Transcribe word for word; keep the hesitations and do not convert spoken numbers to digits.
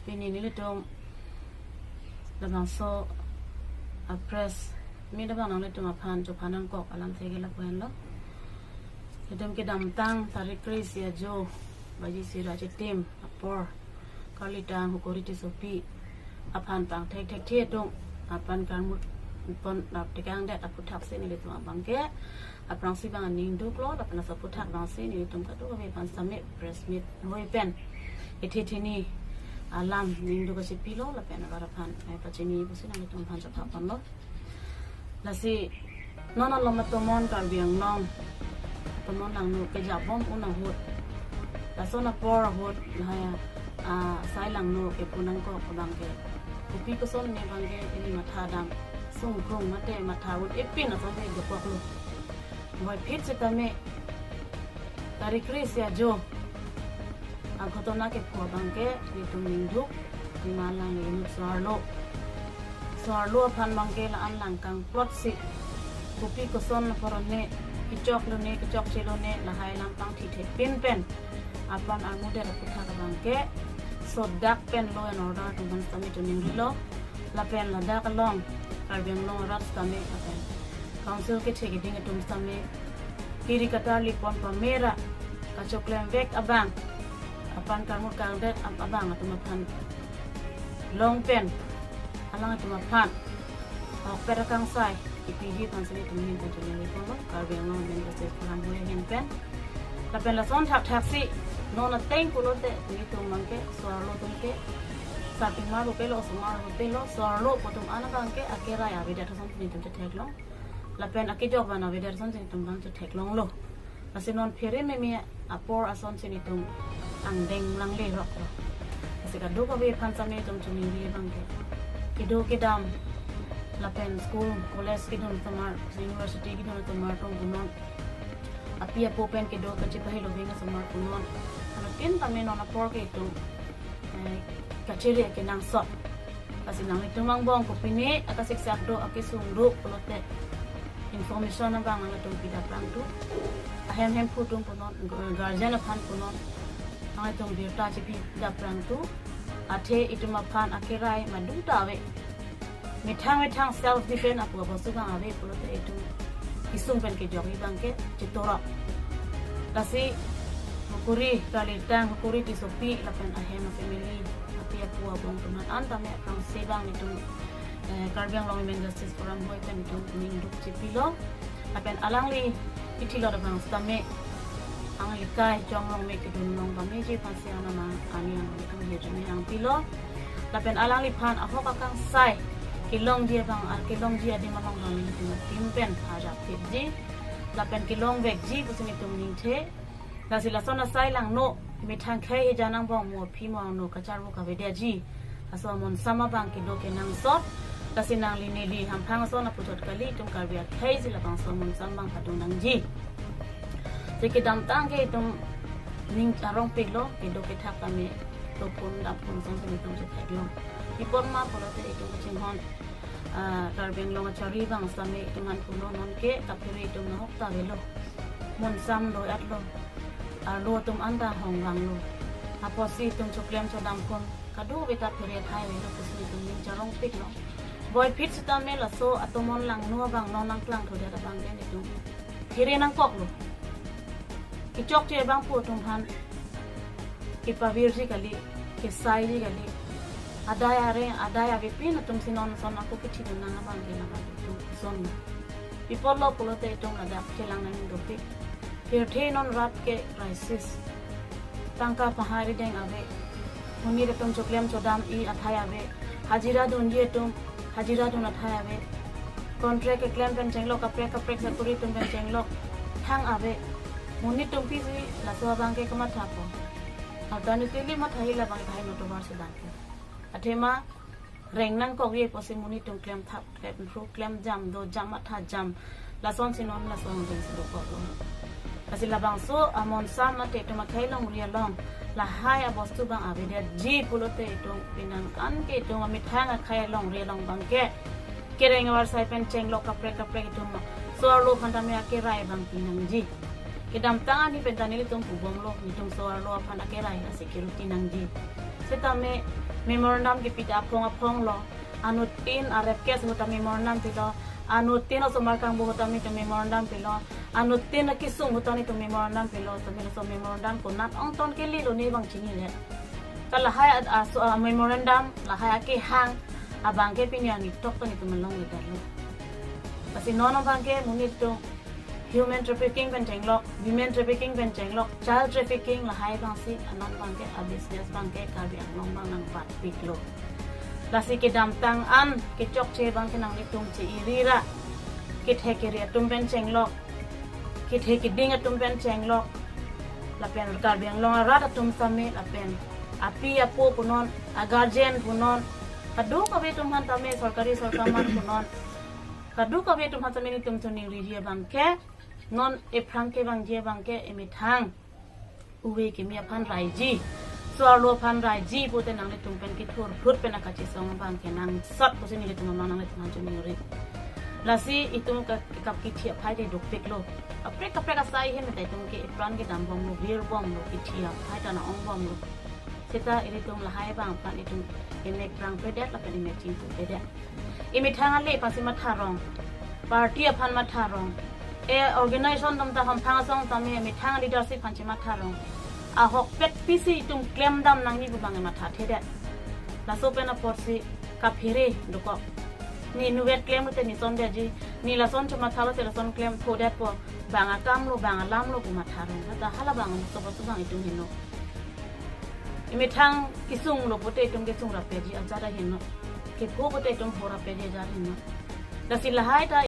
Pini nelitum labangso a-press meet abang nanglitum aphan chopha nangkok alam thege lapu henlo. Itum kedamtang tarik kre-isi ajo baji sira chitim apor karlitang Hukuri Tissopi aphan pangthekthekthe atum aphan karmut pon nangtekangdet aphuthaksi nelitum abangke aphrangsi bang aning duklo, lapen laso aphuthak abangsi nelitum kadokave aphan sitame press meet hui pen ithe thini alam ning duk kachepilo lapen abar aphan, eh, pachini pusi nanglitum aphan chopha ponlo. Lasi non alom atomon Karbi Anglong atomon langno kejabom un ahut, lason apor ahut lahai, ah, sai langno kepu nangkok abangke kopi kosonne abangke ili matha dam sungkrung mate matha un epin asonsi dokoklo. Boiphit sitame tarik kre-isi ajo aghotona kepho abangke itum ning duk, Dima Langli inut so-arlo. So-arlo aphan abangke la-an lang kangplotsi kopi koson apor ne, kechok lone, kechokche lone, lahai alam pangthithepin pen apran armudet aphuthak abangke sodak pen law and order atum aphan sitame chuning rilo. Lapen ladak along Karbi Anglong arat sitame lapen council kethe keding atum sitame kiri katarli pon pamera kachoklemvek abang, apran karmut kangdet ab-, abang atum aphan long pen alanglitum aphan ahokpet akangsai kepiji aphan sitame itum ahin pen chuning ri ponlo, Karbi Anglong Women Justice Forum hui ahin pen. Lapen lason thakthaksi non ateng pulote nelitum abangke so-arlo atumke sarpimar pupelo, osomar pupelo, so-arlo pu atum an abangke akerai avedet ason nelitum chetheklong. Lapen akejok van avedet asonsi nelitum abang chetheklonglo. Lasi non phere meme apor asonsi nelitum angdeng langle roklo. Lasi kadokave aphan sitame itum chuning ri abangke kedo kedam lapen school, college kedun atomar, university kedun atomar atum punon, api apo pen kedo kachepahelo beng asomar punon, anuttin tame non apor ke itum, eh, kachere kenangsot. Lasi nanglitum angbong kopine akasiksak do, akesung do pulote information abang nanglitum pidapprang tu. Ahem hemphu atum punon, gu-, guardian aphan punon, nanglitum birta chepi daprang tu. Athe itum aphan akerai madu ta ave. Methang methang self defense apu abostu abang ave pulote itum kesung pen kejok abangke chetorok. Lasi Hukuri, karlitang Hukuri Tissopi lapen ahem a-family, api apo abong atum an tame aphrangsi bang itum, eh, Karbi Anglong Women Justice Forum hui pen itum ning duk chepilo. Lapen alangli kithilot abang sitame alangli kai chonglong me kedun long pameji aphansi anama ani alangli kami jumi angpilo. Lapen alangliphan ahok akangsai kelongji abang, ah, kelongji adim along abang nelitum atim pen pharap thipji. Lapen kelongvekji pusi nelitum ningthe. Lasi lason asai langno methang khei hijan angbong mo aphi mo angno kacharvo kavedetji aso amonsam abang kedo kenangsot. Lasi nangli neli hamphang ason aputhot kali, itum Karbi akhei si labangso amonsam abang padun nangji. Si kedamtang ke itum ning arongpiklo, kedo kethak kami, dophun damphun asonsi nelitum chetheklong. Pi apot ma pulote itum kachinghon, ah, Karbi Anglong achari abang sitame itum an pulo, nonke kaphere itum nahok ta avelo. Monsam do-etlo. Arlo atum anta hongvanglo. Apotsi itum choklem chodam phun kadokave ta phere athai avelo pusi itum ning charongpiklo. Boiphit sitame laso atomon langno abang non nangklangthudet abang ke nelitum phere nangkoklo. Kechokche abang pu atum aphan kepavirji kali, kesaiji kali. Adai areng, adai avepin atumsi non ason ako kethidun nang abang ke nang atum ason. Pi apotlo pulote itum ladak chelang nang dopik. Pirthe non rat ke crisis. Tangka pahari deng ave. Monit atum choklem chodam-i athai ave. Hajira dunji atum hajira dun athai ave. Contract keklem pen chenglok kaprek kaprek sakuri atum pen chenglok thang ave. Monit atum pisi laso abang ke kamathapo. Alternatively matha hila abang thai no tovar sedang ke. Athema reng nangkokji pusi monit atum klemthap, klemphru, klemjam, dojam, mathajam. Lasonsi non lason ding si dokoklo. Lasi labangso amonsam mate itum akhei longri along lahai abostu abang avedetji pulote itum penang an ke itum amethang akhei longri along abang ke kereng avarsai pen chenglok kaprek kaprek itum so-arlo aphan tame akerai abang pinangji. Kedamtang ani pen ta nelitum pubomlo, nelitum so-arlo aphan akerai lasi keruti nangji. Setame Memorandum kepi ta aphong aphong lo. Anuttin a-rape case ahut ta memorandum pilo. Anuttin osomar kangbu ahut ta nelitum memorandum pilo. Anuttin akesung ahut ta nelitum memorandum pilo. Tame laso memorandum konat ongton kele lo ne bang chinine. Ta lahai a, a, so, a, memorandum, lahai akehang abang ke pini arni tok ta nelitum along le detlo. Lasi non abang ke monit atum human trafficking pen chenglok, women trafficking pen chenglok, child trafficking lahai abang si, anon abang ke a-business abang ke Karbi Anglong abang nangbatpiklo. Lasi kedamtang an kechokche abang ke nanglitum che-iri ra. Kethe kere atum pen chenglok, kethe keding atum pen chenglok, lapen Karbi Anglong arat atum tame, lapen api apo punon, a-guardian punon, kadokave atum aphan tame, sorkari sorkar man punon, kadokave atum aphan tame nelitum choningri abang ke, non ephrang kevangji abang ke emethang uve kimi aphan raiji, so-arlo aphan raiji pute nanglitum pen kethur phut pen akachesong abang ke nangsot pusi nelitum amang nanglitum aphan choningri. Lasi itum ka, kap kithi aphai te dukpiklo. Kaprek kaprek asai ahin ta itum ke epran kedam bomlo, vir bomlo, kithi aphai ta na-ong bomlo. Seta ilitum lahai abang aphan itum emek prangpedet lapen emek chingpupedet. Emethang ale aphan si matharong, party aphan matharong, e organization atum ta hamphang asong tame emethang leadership aphan si matharong. Ahokpet pisi itum klemdam nangji pu abang mathathedet. Laso pen apotsi kaphere dokok. Ne inutvet klemlo te ne sondetji, ne lason chomatha lo te lason klem phodetpo, bang akam lo, bang alam lo pu matharong. Kata hala abang sopo so abang itum heno. Emethang kesung lo pute itum kesung rapji ajat aheno. Kepho pute itum pho rapji ajat aheno. Lasi lahai ta